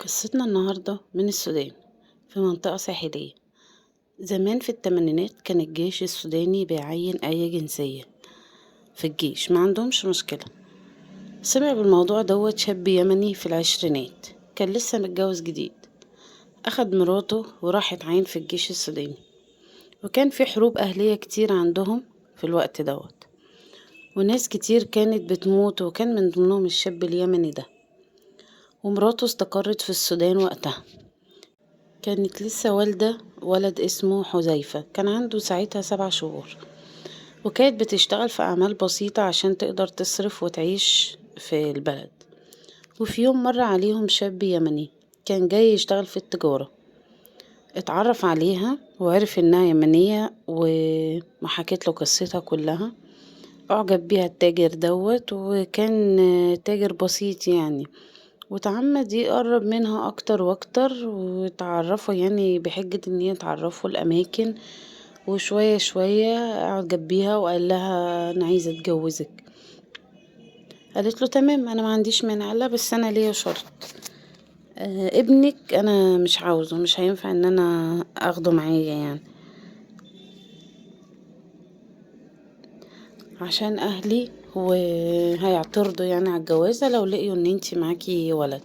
قصتنا النهاردة من السودان في منطقة ساحلية. زمان في الثمانينات كان الجيش السوداني بيعين أي جنسية في الجيش، ما عندهمش مشكلة. سمع بالموضوع دوت شاب يمني في العشرينات، كان لسه متجوز جديد، أخد مراته وراح اتعين في الجيش السوداني. وكان في حروب أهلية كتير عندهم في الوقت دوت، وناس كتير كانت بتموت، وكان من ضمنهم الشاب اليمني ده. ومراته استقرت في السودان وقتها، كانت لسه والدة ولد اسمه حذيفة، كان عنده ساعتها 7 شهور، وكانت بتشتغل في أعمال بسيطة عشان تقدر تصرف وتعيش في البلد. وفي يوم مر عليهم شاب يمني كان جاي يشتغل في التجارة، اتعرف عليها وعرف انها يمنية وحكت له قصتها كلها. اعجب بيها التاجر دوت، وكان تاجر بسيط يعني، وتعمد يقرب منها اكتر واكتر، وتعرفوا يعني بحجة ان هي تعرفوا الاماكن. وشوية شوية اعجب بيها وقال لها انا عايزة اتجوزك. قالت له تمام انا ما عنديش مانع، قال لها بس انا ليا شرط، ابنك انا مش عاوزه، مش هينفع ان انا اخده معايا يعني، عشان اهلي وهيعترضوا يعني على الجوازة لو لقيوا ان انتي معاكي ولد.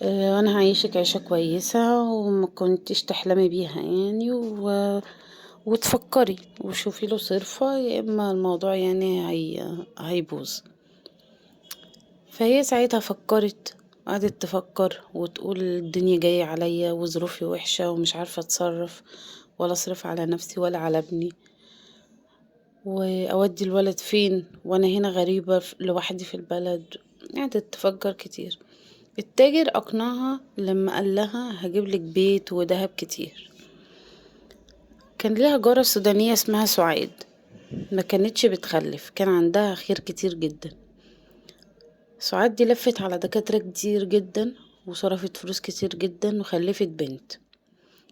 انا هعيشك عيشة كويسة وما كنتيش تحلمي بيها يعني، وتفكري وشوفي له صرفة، يا اما الموضوع يعني هيبوظ. فهي ساعتها فكرت، قعدت تفكر وتقول الدنيا جاية عليا وظروفي وحشة ومش عارفة اتصرف ولا اصرف على نفسي ولا على ابني، واودي الولد فين وانا هنا غريبة لوحدي في البلد. قعدت تفكر كتير. التاجر اقنعها لما قال لها هجيب لك بيت وذهب كتير. كان ليها جارة سودانية اسمها سعاد، ما كانتش بتخلف، كان عندها خير كتير جدا. سعاد دي لفت على دكاترة كتير جدا وصرفت فلوس كتير جدا وخلفت بنت،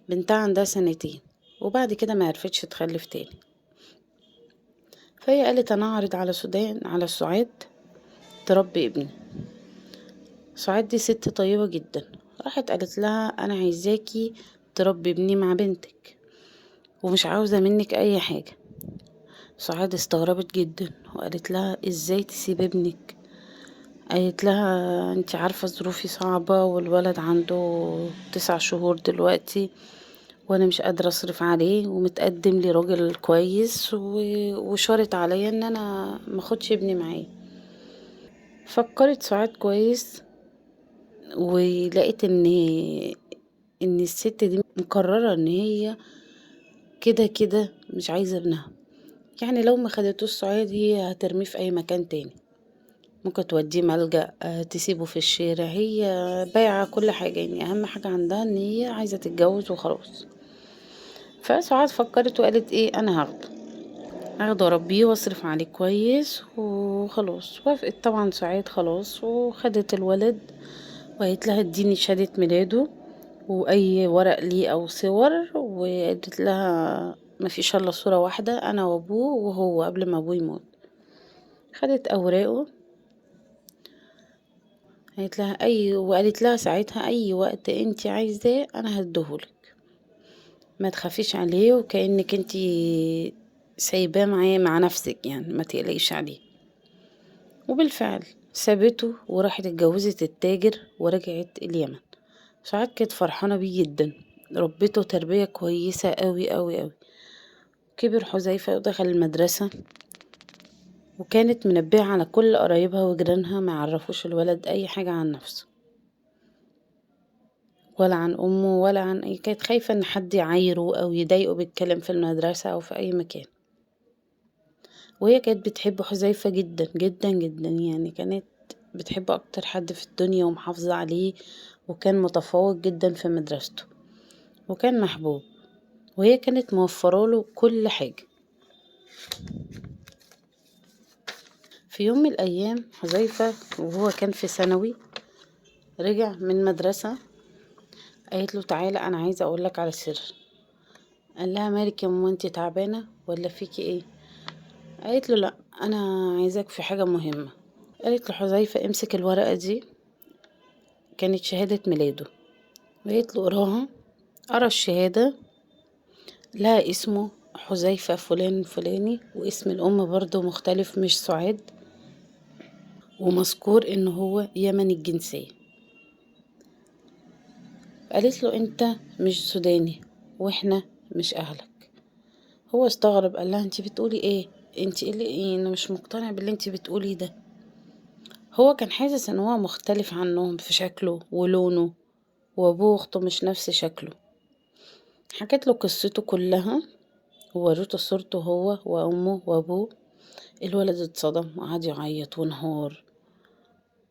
بنتها عندها 2 سنين، وبعد كده ما عرفتش تخلف تاني. فهي قالت انا اعرض على سودان على سعاد تربي ابني. سعاد دي ست طيبة جدا، راحت قالت لها انا عايزاكي تربي ابني مع بنتك ومش عاوزة منك اي حاجة. سعاد استغربت جدا وقالت لها ازاي تسيب ابنك؟ قالت لها انت عارفة ظروفي صعبة والولد عنده 9 شهور دلوقتي وانا مش قادرة اصرف عليه، ومتقدم لي راجل كويس وشرط عليا ان انا ما اخدش ابني معايا. فكرت سعاد كويس ولقيت ان الست دي مقررة ان هي كده كده مش عايزة ابنها، يعني لو ما خدتوش سعاد هي هترميه في اي مكان تاني، ممكن توديه ملجأ، تسيبه في الشارع، هي بايعة كل حاجة، يعني اهم حاجة عندها ان هي عايزة تتجوز وخلاص. فسعاد فكرت وقالت ايه، انا هاخده اربيه واصرف عليه كويس وخلاص. وافقت طبعا سعاد خلاص، وخدت الولد وقالت لها اديني شهادة ميلاده واي ورق ليه او صور، وقالت لها ما فيش الا صورة واحدة انا وابوه وهو قبل ما ابوه يموت. خدت اوراقه، قالت لها اي، وقالت لها ساعتها اي وقت انت عايزاه انا هديهولك، ما تخافيش عليه، وكأنك انت سايباه معايا مع نفسك يعني، ما تقلقيش عليه. وبالفعل سابته وراحت اتجوزت التاجر ورجعت اليمن. سعاد كانت فرحانة بيه جدا، ربته تربية كويسة قوي قوي قوي. كبر حذيفة ودخل المدرسة، وكانت منبهة على كل قرايبها وجيرانها ما يعرفوش الولد اي حاجة عن نفسه ولا عن امه ولا عن اي، كانت خايفة ان حد يعايره او يضايقه بالكلام في المدرسة او في اي مكان. وهي كانت بتحب حذيفة جدا جدا جدا، يعني كانت بتحب اكتر حد في الدنيا ومحافظة عليه، وكان متفوق جدا في مدرسته وكان محبوب، وهي كانت موفرة له كل حاجة. في يوم من الأيام حذيفة وهو كان في ثانوي رجع من مدرسة، قالت له تعالى أنا عايزة أقولك على سر. قال لها مالك يا ماما، انتي تعبانة ولا فيكي ايه؟ قالت له لا أنا عايزاك في حاجة مهمة. قالت له حذيفة امسك الورقة دي، كانت شهادة ميلاده. قالت له قراها، قرا الشهادة لها اسمه حذيفة فلان فلاني، واسم الأم برضو مختلف مش سعاد، ومذكور إن هو يمني الجنسية. قالت له انت مش سوداني واحنا مش اهلك. هو استغرب، قال لها انت بتقولي ايه؟ انت ايه اللي ايه؟ انا مش مقتنع باللي انت بتقوليه ده. هو كان حاسس ان هو مختلف عنهم في شكله ولونه، وابوه واخته مش نفس شكله. حكت له قصته كلها ووريته صورته هو وامه وابوه. الولد اتصدم وقعد يعيط وانهار،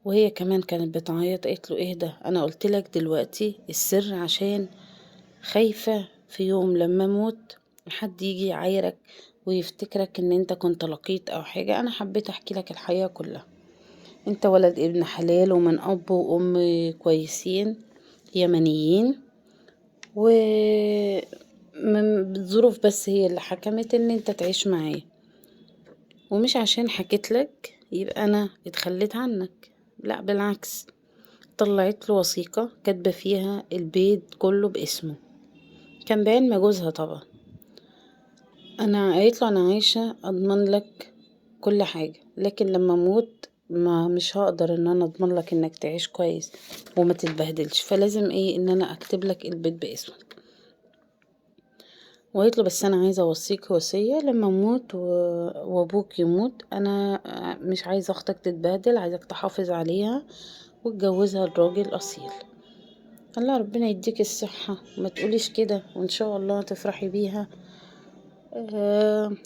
وهي كمان كانت بتعيط. قالت له ايه ده؟ انا قلت لك دلوقتي السر عشان خايفة في يوم لما اموت حد يجي يعايرك ويفتكرك ان انت كنت لقيط او حاجة. انا حبيت احكي لك الحقيقة كلها. انت ولد ابن حلال ومن اب وام كويسين يمنيين، و من الظروف بس هي اللي حكمت ان انت تعيش معايا، ومش عشان حكيت لك يبقى انا اتخليت عنك، لا بالعكس. طلعت له وثيقة كاتبة فيها البيت كله باسمه، كان بعلم جوزها طبعا. انا قالت له انا عايشة اضمن لك كل حاجة، لكن لما اموت ما مش هقدر ان انا اضمن لك انك تعيش كويس وما تتبهدلش، فلازم ايه ان انا اكتب لك البيت باسمك. وقالت له بس انا عايزه اوصيك وصيه، لما اموت وابوك يموت انا مش عايزه اختك تتبهدل، عايزك تحافظ عليها وتجوزها لراجل اصيل. قال لها ربنا يديك الصحه، ما تقوليش كده، وان شاء الله تفرحي بيها.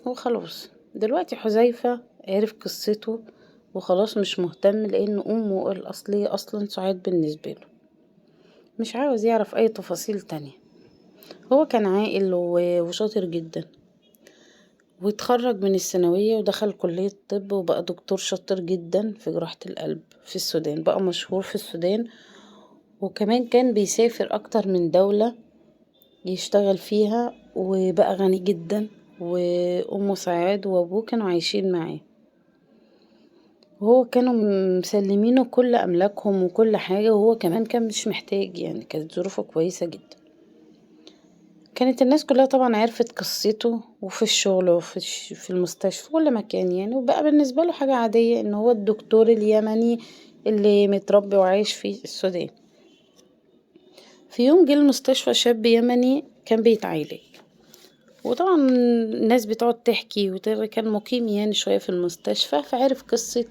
وخلاص. دلوقتي حذيفه عرف قصته وخلاص مش مهتم، لان امه الاصليه اصلا سعاد بالنسبه له، مش عاوز يعرف اي تفاصيل تانية. هو كان عاقل وشاطر جدا، واتخرج من الثانوية ودخل كلية الطب وبقى دكتور شاطر جدا في جراحة القلب في السودان، بقى مشهور في السودان. وكمان كان بيسافر اكتر من دولة يشتغل فيها، وبقى غني جدا. وامه سعاد وابوه كانوا عايشين معاه، وهو كانوا مسلمينه كل املاكهم وكل حاجة، وهو كمان كان مش محتاج يعني، كانت ظروفه كويسة جدا. كانت الناس كلها طبعا عرفت قصته، وفي الشغل وفي في المستشفى كل مكان يعني، وبقى بالنسبة له حاجة عادية ان هو الدكتور اليمني اللي متربي وعايش في السودان. في يوم جه المستشفى شاب يمني كان بيتعالج، وطبعا الناس بتقعد تحكي وترغي، كان مقيم يعني شوية في المستشفى، فعرف قصة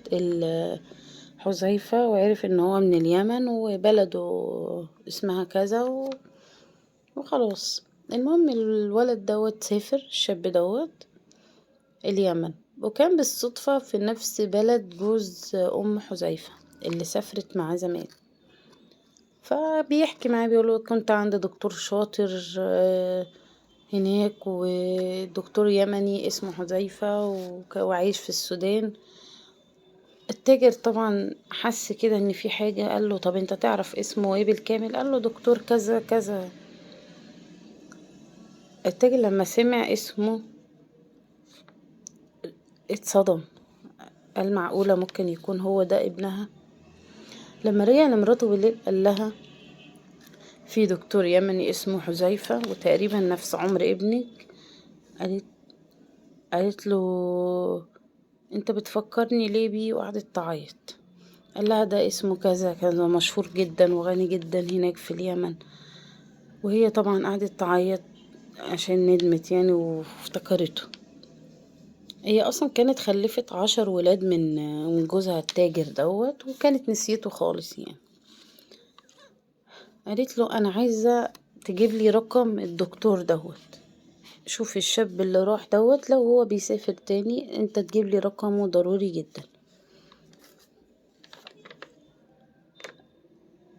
حذيفة وعرف ان هو من اليمن وبلده اسمها كذا وخلاص. المهم الولد دوت سافر، الشاب دوت اليمن، وكان بالصدفة في نفس بلد جوز ام حذيفة اللي سافرت معاه زمان. فبيحكي معاه بيقوله كنت عند دكتور شاطر هناك، ودكتور يمني اسمه حذيفة وعايش في السودان. التاجر طبعا حس كده ان في حاجة، قال له طب انت تعرف اسمه ايه بالكامل؟ قال له دكتور كذا كذا. التاجر لما سمع اسمه اتصدم، قال معقولة ممكن يكون هو ده ابنها؟ لما رجع لمراته بالليل قال لها في دكتور يمني اسمه حذيفة وتقريبا نفس عمر ابنك. قالت له انت بتفكرني ليه بيه؟ وقعدت تعيط. قال لها ده اسمه كذا كذا، مشهور جدا وغني جدا هناك في اليمن. وهي طبعا قعدت تعيط عشان ندمت يعني وافتكرته. هي اصلا كانت خلفت 10 ولاد من جوزها التاجر دوت، وكانت نسيته خالص يعني. قالت له انا عايزة تجيب لي رقم الدكتور دوت، شوف الشاب اللي راح دوت لو هو بيسافر تاني انت تجيب لي رقمه ضروري جدا.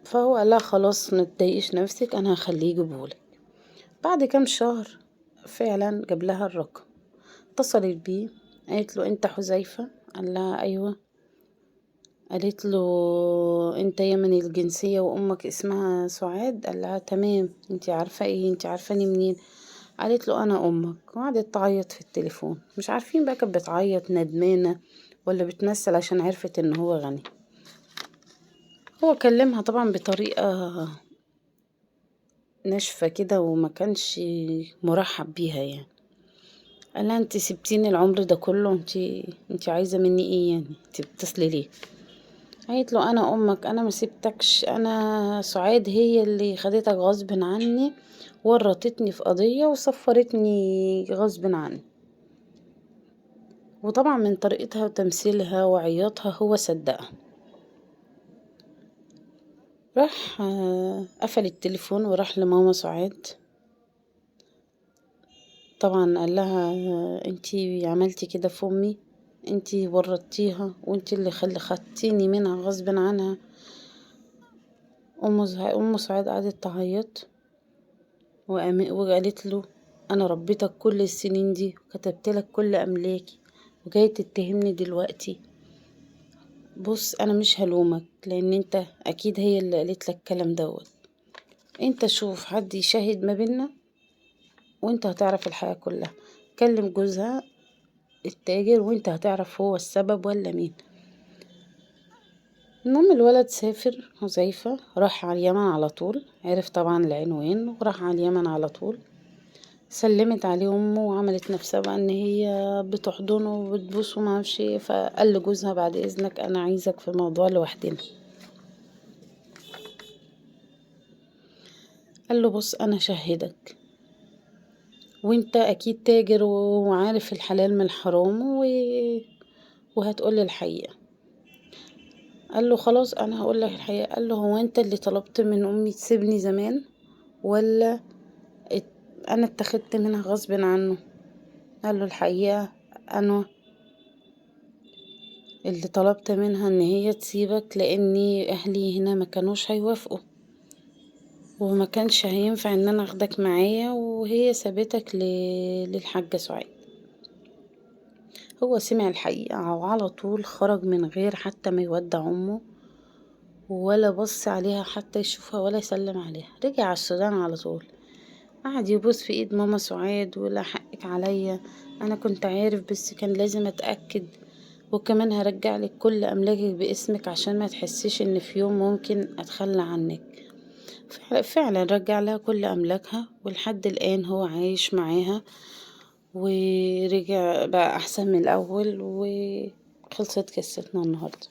فهو قال لها خلاص ما تضايقيش نفسك، انا هخليه يجيبهولك. بعد كام شهر فعلا جاب لها الرقم، اتصلت بيه قالت له انت حذيفة؟ قال لها ايوه. قالت له انت يمني الجنسية وامك اسمها سعاد؟ قال لها تمام، انت عارفة ايه؟ انت عارفاني منين؟ قالت له انا امك. وقعدت تعيط في التليفون، مش عارفين بقى كانت بتعيط ندمانة ولا بتمثل عشان عرفت ان هو غني. هو كلمها طبعا بطريقة ناشفة كده وما كانش مرحب بيها يعني. قال لها انت سبتيني العمر ده كله، انت عايزة مني ايه يعني؟ انت بتتصلي ليه؟ قالت له انا امك، انا ما سبتكش، انا سعاد هي اللي خدتك غصب عني، ورطتني في قضية وصفرتني غصب عني. وطبعا من طريقتها وتمثيلها وعياطها هو صدقها. راح قفل التليفون وراح لماما سعاد. طبعا قال لها انتي عملتي كده في امي، انتي ورطتيها، وانتي اللي خدتيني منها غصب عنها. ام سعاد قعدت تعيط وقالت له انا ربيتك كل السنين دي وكتبت لك كل املاكي، وجاي تتهمني دلوقتي. بص انا مش هلومك لان انت اكيد هي اللي قالت لك الكلام دوت، انت شوف حد يشاهد ما بينا وانت هتعرف الحقيقة كلها. كلم جوزها التاجر وانت هتعرف هو السبب ولا مين. المهم الولد سافر حذيفة، راح على اليمن على طول، عرف طبعا العنوان وراح على اليمن على طول. سلمت عليه امه وعملت نفسها بقى ان هي بتحضنه وبتبوسه وما اعرفش ايه. فقال لجوزها بعد اذنك انا عايزك في موضوع لوحدنا. قال له بص انا شهدك، وانت اكيد تاجر وعارف الحلال من الحرام وهتقولي الحقيقة. قال له خلاص انا هقول لك الحقيقة. قال له هو انت اللي طلبت من امي تسيبني زمان ولا انا اتخذت منها غصب عنه؟ قال له الحقيقة انا اللي طلبت منها ان هي تسيبك لاني اهلي هنا ما كانوش هيوافقوا وما كانش هينفع ان انا اخدك معايا، وهي سابتك للحاجة سعاد. هو سمع الحقيقة وعلى طول خرج من غير حتى ما يودع امه ولا بص عليها حتى يشوفها ولا يسلم عليها. رجع على السودان على طول، قعد يبوس في ايد ماما سعاد ولا حقك عليا، انا كنت عارف بس كان لازم اتأكد، وكمان هرجع لك كل املاكك باسمك عشان ما تحسيش ان في يوم ممكن اتخلى عنك. فعلا رجع لها كل املاكها، ولحد الان هو عايش معاها ورجع بقى احسن من الاول. وخلصت قصتنا النهارده.